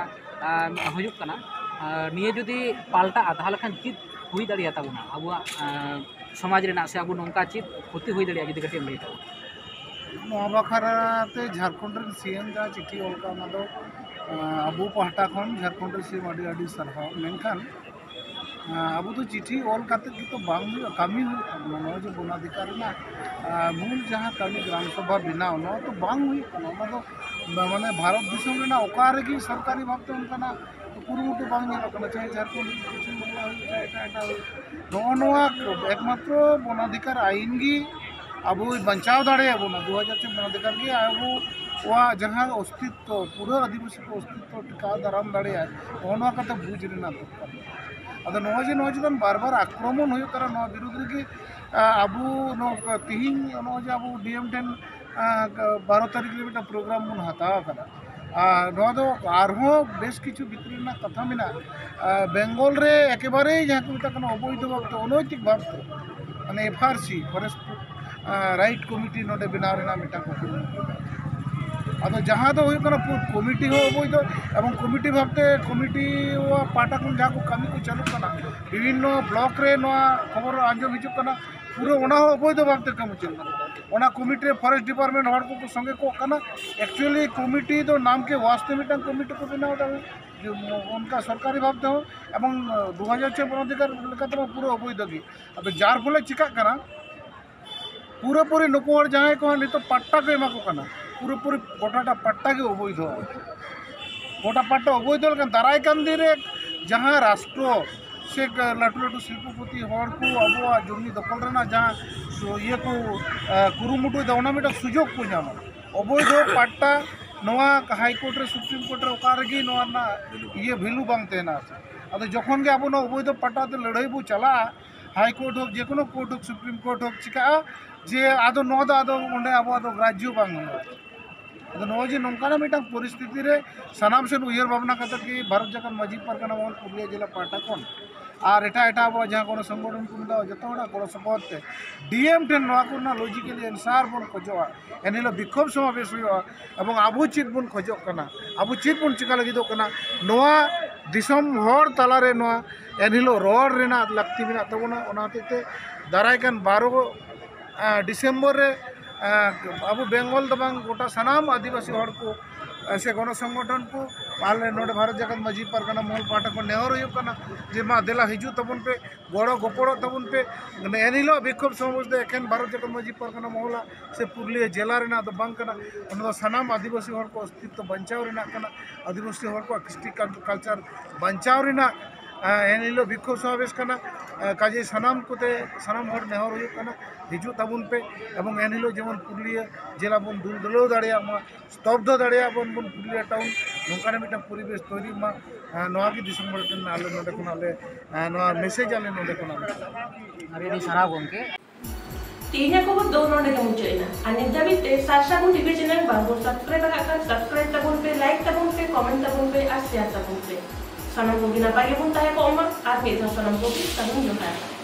ᱟᱸ, ᱦᱩᱭᱩᱜ ᱠᱟᱱᱟ᱾ ᱟᱨ ᱱᱤᱭᱟᱹ ᱡᱩᱫᱤ ᱯᱟᱞᱴᱟᱜᱼᱟ, ᱛᱟᱦᱚᱞᱮ ᱠᱷᱟᱱ ᱪᱮᱫ ᱦᱩᱭ ᱫᱟᱲᱮᱭᱟᱛᱟ ᱵᱚᱱᱟ ᱟᱵᱚᱣᱟᱜ, ᱟᱸ, ᱥᱚᱢᱟᱡᱽ ᱨᱮᱱᱟᱜ, ᱥᱮ ᱟᱵᱚ ᱱᱚᱝᱠᱟ ᱪᱮᱫ ᱠᱷᱚᱛᱤ ᱦᱩᱭ ᱫᱟᱲᱮᱭᱟᱜᱼᱟ, ᱡᱩᱫᱤ ᱠᱟᱹᱴᱤᱡ ᱮᱢ ᱞᱟᱹᱭ ᱛᱟᱵᱚᱱᱟ? ᱱᱚᱣᱟ ᱵᱟᱠᱷᱨᱟ ᱛᱮ ᱡᱷᱟᱲᱠᱷᱚᱸᱰ ᱨᱮᱱ ᱥᱤ ᱮᱢ ᱡᱟᱦᱟᱸ ᱪᱤᱴᱷᱤ ᱚᱞ ᱠᱟᱜ, ᱚᱱᱟ ᱫᱚ, ᱟᱸ, ᱟᱵᱚ ᱯᱟᱦᱴᱟ ᱠᱷᱚᱱ ᱡᱷᱟᱲᱠᱷᱚᱸᱰ ᱨᱮᱱ ᱥᱤ ᱮᱢ ᱟᱹᱰᱤ ᱟᱹᱰᱤ ᱥᱟᱨᱦᱟᱣ᱾ ᱢᱮᱱᱠᱷᱟᱱ, ᱟᱸ, ᱟᱵᱚ ᱫᱚ ᱪᱤᱴᱷᱤ ᱚᱞ ᱠᱟᱛᱮ ᱜᱮᱛᱚ ᱵᱟᱝ ᱦᱩᱭᱩᱜᱼᱟ, ᱠᱟᱹᱢᱤ ᱦᱩᱭᱩᱜ ᱛᱟᱵᱚᱱᱟ᱾ ᱱᱚᱜᱼᱚᱭ ᱡᱮ ᱵᱚᱱᱟᱫᱷᱤᱠᱟᱨ ᱨᱮᱱᱟᱜ, ᱟᱸ, ᱢᱩᱞ ᱡᱟᱦᱟᱸ ᱠᱟᱹᱢᱤ ᱜᱨᱟᱢ ᱥᱚᱵᱷᱟ ᱵᱮᱱᱟᱣ, ᱱᱚᱣᱟ ᱫᱚ ᱵᱟᱝ ᱦᱩᱭᱩᱜ ᱠᱟᱱᱟ᱾ ᱚᱱᱟ ᱫᱚ ᱢᱟᱱᱮ ᱵᱷᱟᱨᱚᱛ ᱫᱤᱥᱚᱢ ᱨᱮᱱᱟᱜ ᱚᱠᱟ ᱨᱮᱜᱮ ᱥᱚᱨᱠᱟᱨᱤ ᱵᱷᱟᱵᱽᱛᱮ ᱚᱱᱠᱟᱱᱟᱜ ᱠᱩᱨᱩᱢᱩᱴᱩ ᱵᱟᱝ ᱧᱮᱞᱚᱜ ᱠᱟᱱᱟ, ᱪᱟᱦᱮ ᱡᱷᱟᱲᱠᱷᱚᱸᱰ ᱦᱩᱭᱩᱜ, ᱯᱚᱪᱷᱤᱢ ᱵᱟᱝᱞᱟ ᱦᱩᱭᱩᱜ, ᱪᱟᱦᱮ ᱮᱴᱟᱜ ᱮᱴᱟᱜ ᱦᱩᱭᱩᱜ᱾ ᱱᱚᱜᱼᱚ ᱱᱚᱣᱟ ᱮᱠᱢᱟᱛᱨᱚ ᱵᱚᱱᱟᱫᱷᱤᱠᱟᱨ ᱟᱭᱤᱱ ᱜᱮ ᱟᱵᱚᱭ ᱵᱟᱧᱪᱟᱣ ᱫᱟᱲᱮᱭᱟᱵᱚᱱᱟ᱾ ᱫᱩ ᱦᱟᱡᱟᱨ ᱪᱷᱚᱭ ᱵᱚᱱᱟᱫᱷᱤᱠᱟᱨ ᱜᱮ ᱟᱵᱚᱣᱟᱜ ᱡᱟᱦᱟᱸ ᱚᱥᱛᱤᱛᱛᱚ, ᱯᱩᱨᱟᱹ ᱟᱹᱫᱤᱵᱟᱹᱥᱤ ᱠᱚ ᱚᱥᱛᱤᱛᱛᱚ ᱴᱤᱠᱟᱹᱣ ᱫᱟᱨᱟᱢ ᱫᱟᱲᱮᱭᱟᱜᱼᱟ, ᱱᱚᱜᱼᱚ ᱱᱚᱣᱟ ᱠᱟᱛᱷᱟ ᱵᱩᱡᱽ ᱨᱮᱱᱟᱜ ᱫᱚᱨᱠᱟᱨ᱾ ᱟᱫᱚ ᱱᱚᱜᱼᱚᱭ ᱡᱮ ᱱᱚᱣᱟ ᱪᱮᱛᱟᱱ ᱵᱟᱨ ᱵᱟᱨ ᱟᱠᱨᱚᱢᱚᱱ ᱦᱩᱭᱩᱜ ᱠᱟᱱᱟ, ᱱᱚᱣᱟ ᱵᱤᱨᱩᱫᱽ ᱨᱮᱜᱮ, ᱟ, ᱟᱵᱚ ᱱᱚᱣᱟ ᱛᱤᱦᱤᱧ ᱱᱚᱜᱼᱚᱭ ᱡᱮ ᱟᱵᱚ ᱰᱤ ᱮᱢ ᱴᱷᱮᱱ, ᱟ, ᱵᱟᱨᱚ ᱛᱟᱹᱨᱤᱠᱷ ᱨᱮ ᱢᱤᱫᱴᱟᱝ ᱯᱨᱳᱜᱨᱟᱢ ᱵᱚᱱ ᱦᱟᱛᱟᱣ ᱟᱠᱟᱫᱟ᱾ ᱟᱨ ᱱᱚᱣᱟ ᱫᱚ ᱟᱨᱦᱚᱸ ᱵᱮᱥ ᱠᱤᱪᱷᱩ ᱵᱷᱤᱛᱨᱤ ᱨᱮᱱᱟᱜ ᱠᱟᱛᱷᱟ ᱢᱮᱱᱟᱜᱼᱟ᱾ ᱟ, ᱵᱮᱝᱜᱚᱞ ᱨᱮ ᱮᱠᱮᱵᱟᱨᱮ ᱡᱟᱦᱟᱸ ᱠᱚ ᱢᱮᱛᱟᱜ ᱠᱟᱱᱟ ᱚᱵᱳᱭᱫᱷᱚ ᱵᱷᱟᱵᱽᱛᱮ, ᱚᱱᱳᱭᱛᱤᱠ ᱵᱷᱟᱵᱽᱛᱮ, ᱢᱟᱱᱮ ᱮᱯᱷ ᱟᱨ ᱥᱤ, ᱯᱷᱚᱨᱮᱥᱴ, ᱟ, ᱨᱟᱭᱤᱴ ᱠᱚᱢᱤᱴᱤ ᱱᱚᱰᱮ ᱵᱮᱱᱟᱣ ᱨᱮᱱᱟᱜ ᱢᱤᱫᱴᱟᱝ ᱠᱩᱠᱢᱩ᱾ ᱟᱫᱚ ᱡᱟᱦᱟᱸ ᱫᱚ ᱦᱩᱭᱩᱜ ᱠᱟᱱᱟ ᱯᱩ-, ᱠᱚᱢᱤᱴᱤ ᱦᱚᱸ ᱚᱵᱳᱭᱫᱷᱚ, ᱮᱵᱚᱝ ᱠᱚᱢᱤᱴᱤ ᱵᱷᱟᱵᱽᱛᱮ ᱠᱚᱢᱤᱴᱤ ᱯᱟᱦᱴᱟ ᱠᱷᱚᱱ ᱡᱟᱦᱟᱸ ᱠᱚ ᱠᱟᱹᱢᱤ ᱠᱚ ᱪᱟᱹᱞᱩᱜ ᱠᱟᱱᱟ, ᱵᱤᱵᱷᱤᱱᱱᱚ ᱵᱞᱚᱠ ᱨᱮ ᱱᱚᱣᱟ ᱠᱷᱚᱵᱚᱨ ᱟᱸᱡᱚᱢ ᱦᱤᱡᱩᱜ ᱠᱟᱱᱟ, ᱯᱩᱨᱟᱹ ᱚᱱᱟ ᱦᱚᱸ ᱚᱵᱳᱭᱫᱷᱚ ᱵᱷᱟᱵᱽᱛᱮ ᱠᱟᱹᱢᱤ ᱪᱟᱹᱞᱩᱜ ᱠᱟᱱᱟ᱾ ᱚᱱᱟ ᱠᱚᱢᱤᱴᱤ ᱨᱮ ᱯᱷᱚᱨᱮᱥᱴ ᱰᱤᱯᱟᱨᱴᱢᱮᱱᱴ ᱦᱚᱲ ᱠᱚᱠᱚ ᱥᱚᱸᱜᱮ ᱠᱚᱜ ᱠᱟᱱᱟ᱾ ᱮᱠᱪᱩᱭᱮᱞᱤ ᱠᱚᱢᱤᱴᱤ ᱫᱚ ᱱᱟᱢ ᱠᱮ ᱣᱟᱥᱛᱮ ᱢᱤᱫᱴᱟᱝ ᱠᱚᱢᱤᱴᱤ ᱠᱚ ᱵᱮᱱᱟᱣ ᱮᱫᱟ, ᱡᱮ ᱚᱱᱠᱟ ᱥᱚᱨᱠᱟᱨᱤ ᱵᱷᱟᱵᱽ ᱛᱮᱦᱚᱸ, ᱮᱵᱚᱝ ᱫᱩ ᱦᱟᱡᱟᱨ ᱪᱷᱚᱭ ᱵᱚᱱᱚᱫᱷᱤᱠᱟᱨ ᱞᱮᱠᱟᱛᱮ ᱢᱟ ᱯᱩᱨᱟᱹ ᱚᱵᱳᱭᱫᱷᱚ ᱜᱮ᱾ ᱟᱫᱚ ᱡᱟᱨ ᱯᱷᱚᱞᱮ ᱪᱤᱠᱟᱜ ᱠᱟᱱᱟ, ᱯᱩᱨᱟᱹᱯᱩᱨᱤ ᱱᱩᱠᱩ ᱦᱚᱲ ᱡᱟᱦᱟᱸᱭ ᱠᱚ ᱱᱤᱛᱚᱜ ᱯᱟᱴᱴᱟ ᱠᱚ ᱮᱢᱟ ᱠᱚ ᱠᱟᱱᱟ, ᱯᱩᱨᱟᱹᱯᱩᱨᱤ ᱜᱚᱴᱟᱴᱟ ᱯᱟᱴᱴᱟ ᱜᱮ ᱚᱵᱳᱭᱫᱷᱚ᱾ ᱜᱚᱴᱟ ᱯᱟᱴᱴᱟ ᱚᱵᱳᱭᱫᱷᱚ ᱞᱮᱠᱷᱟᱱ ᱫᱟᱨᱟᱭ ᱠᱟᱱ ᱫᱤᱱ ᱨᱮ ᱡᱟᱦᱟᱸ ᱨᱟᱥᱴᱨᱚ ᱥᱮ ᱞᱟᱹᱴᱩ ᱞᱟᱹᱴᱩ ᱥᱤᱞᱯᱚᱯᱚᱛᱤ ᱦᱚᱲ ᱠᱚ ᱟᱵᱚᱣᱟᱜ ᱡᱚᱢᱤ ᱫᱚᱠᱷᱚᱞ ᱨᱮᱱᱟᱜ ᱡᱟᱦᱟᱸ ᱤᱭᱟᱹ ᱠᱚ, ᱮ, ᱠᱩᱨᱩᱢᱩᱴᱩᱭᱮᱫᱟ, ᱚᱱᱟ ᱢᱤᱫᱴᱟᱝ ᱥᱩᱡᱳᱜᱽ ᱠᱚ ᱧᱟᱢᱟ᱾ ᱚᱵᱳᱭᱫᱷᱚ ᱯᱟᱴᱴᱟ ᱱᱚᱣᱟ ᱦᱟᱭ ᱠᱳᱨᱴ ᱨᱮ, ᱥᱩᱯᱨᱤᱢ ᱠᱳᱨᱴ ᱨᱮ ᱚᱠᱟ ᱨᱮᱜᱮ ᱱᱚᱣᱟ ᱨᱮᱱᱟᱜ ᱤᱭᱟᱹ ᱵᱷᱮᱞᱩ ᱵᱟᱝ ᱛᱟᱦᱮᱱᱟ᱾ ᱟᱫᱚ ᱡᱚᱠᱷᱚᱱ ᱜᱮ ᱟᱵᱚ ᱱᱚᱣᱟ ᱚᱵᱳᱭᱫᱷᱚ ᱯᱟᱴᱴᱟ ᱛᱮ ᱞᱟᱹᱲᱦᱟᱹᱭ ᱵᱚ ᱪᱟᱞᱟᱜᱼᱟ, ᱦᱟᱭ ᱠᱳᱨᱴ ᱦᱳᱠ, ᱡᱮ ᱠᱳᱱᱳ ᱠᱳᱨᱴ ᱦᱳᱠ, ᱥᱩᱯᱨᱤᱢ ᱠᱳᱨᱴ ᱦᱳᱠ, ᱪᱤᱠᱟᱜᱼᱟ ᱡᱮ ᱟᱫᱚ ᱱᱚᱣᱟ ᱫᱚ ᱟᱫᱚ ᱚᱸᱰᱮ ᱟᱵᱚᱣᱟᱜ ᱫᱚ ᱜᱨᱟᱡᱽᱡᱚ ᱵᱟᱝ ᱦᱩᱭᱩᱜᱼᱟ᱾ ᱟᱫᱚ ᱱᱚᱜᱼᱚᱭ ᱡᱮ ᱱᱚᱝᱠᱟᱱᱟᱜ ᱢᱤᱫᱴᱟᱝ ᱯᱚᱨᱤᱥᱛᱷᱤᱛᱤ ᱨᱮ ᱥᱟᱱᱟᱢ ᱥᱮᱫ ᱩᱭᱦᱟᱹᱨ ᱵᱷᱟᱵᱽᱱᱟ ᱠᱟᱛᱮ ᱜᱮ ᱵᱷᱟᱨᱚᱛ ᱡᱟᱠᱟᱛ ᱢᱟᱹᱡᱷᱤ ᱯᱟᱨᱜᱟᱱᱟ ᱢᱚᱦᱚᱞ ᱯᱩᱨᱩᱞᱤᱭᱟᱹ ᱡᱮᱞᱟ ᱯᱟᱦᱴᱟ ᱠᱷᱚᱱ ᱟᱨ ᱮᱴᱟᱜ ᱮᱴᱟᱜ ᱟᱵᱚᱣᱟᱜ ᱡᱟᱦᱟᱸ ᱠᱳᱱᱳ ᱥᱚᱝᱜᱚᱴᱷᱚᱱ ᱠᱚ ᱢᱮᱱᱟᱜᱼᱟ, ᱡᱚᱛᱚ ᱦᱚᱲᱟᱜ ᱜᱚᱲᱚ ᱥᱚᱯᱚᱦᱚᱫ ᱛᱮ ᱰᱤ ᱮᱢ ᱴᱷᱮᱱ ᱱᱚᱣᱟ ᱠᱚᱨᱮᱱᱟᱜ ᱞᱚᱡᱤᱠᱮᱞᱤ ᱮᱱᱥᱟᱨ ᱵᱚᱱ ᱠᱷᱚᱡᱚᱜᱼᱟ᱾ ᱮᱱᱦᱤᱞᱳᱜ ᱵᱤᱠᱷᱳᱵ ᱥᱚᱢᱟᱵᱮᱥ ᱦᱩᱭᱩᱜᱼᱟ ᱮᱵᱚᱝ ᱟᱵᱚ ᱪᱮᱫ ᱵᱚᱱ ᱠᱷᱚᱡᱚᱜ ᱠᱟᱱᱟ, ᱟᱵᱚ ᱪᱮᱫ ᱵᱚᱱ ᱪᱤᱠᱟ ᱞᱟᱹᱜᱤᱫᱚᱜ ᱠᱟᱱᱟ, ᱱᱚᱣᱟ ᱫᱤᱥᱚᱢ ᱦᱚᱲ ᱛᱟᱞᱟᱨᱮ ᱱᱚᱣᱟ ᱮᱱᱦᱤᱞᱳᱜ ᱨᱚᱲ ᱨᱮᱱᱟᱜ ᱞᱟᱹᱠᱛᱤ ᱢᱮᱱᱟᱜ ᱛᱟᱵᱚᱱᱟ᱾ ᱚᱱᱟ ᱦᱚᱛᱮᱡ ᱛᱮ ᱫᱟᱨᱟᱭ ᱠᱟᱱ ᱵᱟᱨᱚ ᱟᱸ, ᱰᱤᱥᱮᱢᱵᱚᱨ ᱨᱮ, ᱟᱸ, ᱟᱵᱚ ᱵᱮᱝᱜᱚᱞ ᱫᱚ ᱵᱟᱝ, ᱜᱚᱴᱟ ᱥᱟᱱᱟᱢ ᱟᱹᱫᱤᱵᱟᱹᱥᱤ ᱦᱚᱲ ᱠᱚ, ᱟᱸ, ᱥᱮ ᱜᱚᱱᱚ ᱥᱚᱝᱜᱚᱴᱷᱚᱱ ᱠᱚ, ᱟᱞᱮ ᱱᱚᱰᱮ ᱵᱷᱟᱨᱚᱛ ᱡᱟᱠᱟᱛ ᱢᱟᱹᱡᱷᱤ ᱯᱟᱨᱜᱟᱱᱟ ᱢᱚᱦᱚᱞ ᱯᱟᱦᱴᱟ ᱠᱷᱚᱱ ᱱᱮᱦᱚᱨ ᱦᱩᱭᱩᱜ ᱠᱟᱱᱟ ᱡᱮ ᱢᱟ ᱫᱮᱞᱟ ᱦᱤᱡᱩᱜ ᱛᱟᱵᱚᱱ ᱯᱮ, ᱜᱚᱲᱚ ᱜᱚᱯᱚᱲᱚᱜ ᱛᱟᱵᱚᱱ ᱯᱮ᱾ ᱮᱱ ᱦᱤᱞᱳᱜ ᱵᱤᱠᱷᱳᱵ ᱥᱚᱢᱟᱵᱮᱥ ᱫᱚ ᱮᱠᱷᱮᱱ ᱵᱷᱟᱨᱚᱛ ᱡᱟᱠᱟᱛ ᱢᱟᱹᱡᱷᱤ ᱯᱟᱨᱜᱟᱱᱟ ᱢᱚᱦᱚᱞᱟ ᱥᱮ ᱯᱩᱨᱩᱞᱤᱭᱟᱹ ᱡᱮᱞᱟ ᱨᱮᱱᱟᱜ ᱫᱚ ᱵᱟᱝ ᱠᱟᱱᱟ, ᱚᱱᱟ ᱫᱚ ᱥᱟᱱᱟᱢ ᱟᱹᱫᱤᱵᱟᱹᱥᱤ ᱦᱚᱲ ᱠᱚ ᱚᱥᱛᱤᱛᱛᱚ ᱵᱟᱧᱪᱟᱣ ᱨᱮᱱᱟᱜ ᱠᱟᱱᱟ, ᱟᱹᱫᱤᱵᱟᱹᱥᱤ ᱦᱚᱲ ᱠᱚᱣᱟᱜ ᱠᱨᱤᱥᱴᱤ ᱠᱟᱞ-, ᱠᱟᱞᱪᱟᱨ ᱵᱟᱧᱪᱟᱣ ᱨᱮᱱᱟᱜ ᱮᱱᱦᱤᱞᱳᱜ ᱵᱤᱠᱠᱷᱳᱵ ᱥᱚᱢᱟᱵᱮᱥ ᱠᱟᱱᱟ᱾ ᱠᱟᱡᱮ ᱥᱟᱱᱟᱢ ᱠᱚᱛᱮ, ᱥᱟᱱᱟᱢ ᱦᱚᱲ ᱱᱮᱦᱚᱨ ᱦᱩᱭᱩᱜ ᱠᱟᱱᱟ, ᱦᱤᱡᱩᱜ ᱛᱟᱵᱚᱱ ᱯᱮ ᱮᱵᱚᱝ ᱮᱱᱦᱤᱞᱳᱜ ᱡᱮᱢᱚᱱ ᱯᱩᱨᱩᱞᱤᱭᱟᱹ ᱡᱮᱞᱟ ᱵᱚᱱ ᱫᱩᱞ ᱫᱩᱞᱟᱹᱣ ᱫᱟᱲᱮᱭᱟᱜ ᱢᱟ, ᱥᱛᱚᱵᱫᱷᱚ ᱫᱟᱲᱮᱭᱟᱜ ᱵᱚᱱ ᱵᱚᱱ ᱯᱩᱨᱩᱞᱤᱭᱟᱹ ᱴᱟᱣᱩᱱ, ᱱᱚᱝᱠᱟᱱᱟᱜ ᱢᱤᱫᱴᱟᱝ ᱯᱚᱨᱤᱵᱮᱥ ᱛᱚᱭᱨᱤᱜ ᱢᱟ᱾ ᱱᱚᱣᱟ ᱜᱮ ᱫᱤᱥᱚᱢ ᱦᱚᱲ ᱴᱷᱮᱱ ᱟᱞᱮ ᱱᱚᱰᱮ ᱠᱷᱚᱱᱟᱜ ᱞᱮ, ᱱᱚᱣᱟ ᱢᱮᱥᱮᱡᱽ ᱟᱞᱮ ᱱᱚᱰᱮ ᱠᱷᱚᱱᱟᱜ ᱞᱮ᱾ ᱟᱹᱰᱤ ᱟᱹᱰᱤ ᱥᱟᱨᱦᱟᱣ ᱜᱚᱢᱠᱮ᱾ ᱛᱮᱦᱮᱧᱟᱜ ᱠᱷᱚᱵᱚᱨ ᱫᱚ ᱱᱚᱰᱮ ᱜᱮ ᱢᱩᱪᱟᱹᱫ ᱮᱱᱟ᱾ ᱟᱨ ᱱᱤᱛ ᱫᱷᱟᱹᱵᱤᱡ ᱛᱮ ᱥᱟᱨᱥᱟᱹᱜᱩᱱ ᱴᱤᱵᱷᱤ ᱪᱮᱱᱮᱞ ᱵᱟᱝ ᱵᱚᱱ ᱥᱟᱵᱥᱠᱨᱟᱭᱤᱵ ᱟᱠᱟᱫ ᱠᱷᱟᱱ ᱥᱟᱵᱥᱠᱨᱟᱭᱤᱵ ᱛᱟᱵᱚᱱ ᱯᱮ, ᱞᱟᱭᱤᱠ ᱛᱟᱵᱚᱱ ᱯᱮ, ᱠᱚᱢᱮᱱᱴ ᱛᱟᱵᱚᱱ ᱯᱮ ᱟᱨ ᱥᱮᱭᱟᱨ ᱛᱟᱵᱚᱱ ᱯᱮ᱾ ᱥᱟᱱᱟᱢ ᱠᱚᱜᱮ ᱱᱟᱯᱟᱭ ᱜᱮᱵᱚᱱ ᱛᱟᱦᱮᱸ ᱠᱚᱜ ᱢᱟ ᱟᱨ ᱢᱤᱫ ᱫᱷᱟᱣ ᱥᱟᱱᱟᱢ ᱠᱚᱜᱮ ᱥᱟᱹᱜᱩᱱ ᱡᱚᱦᱟᱨ᱾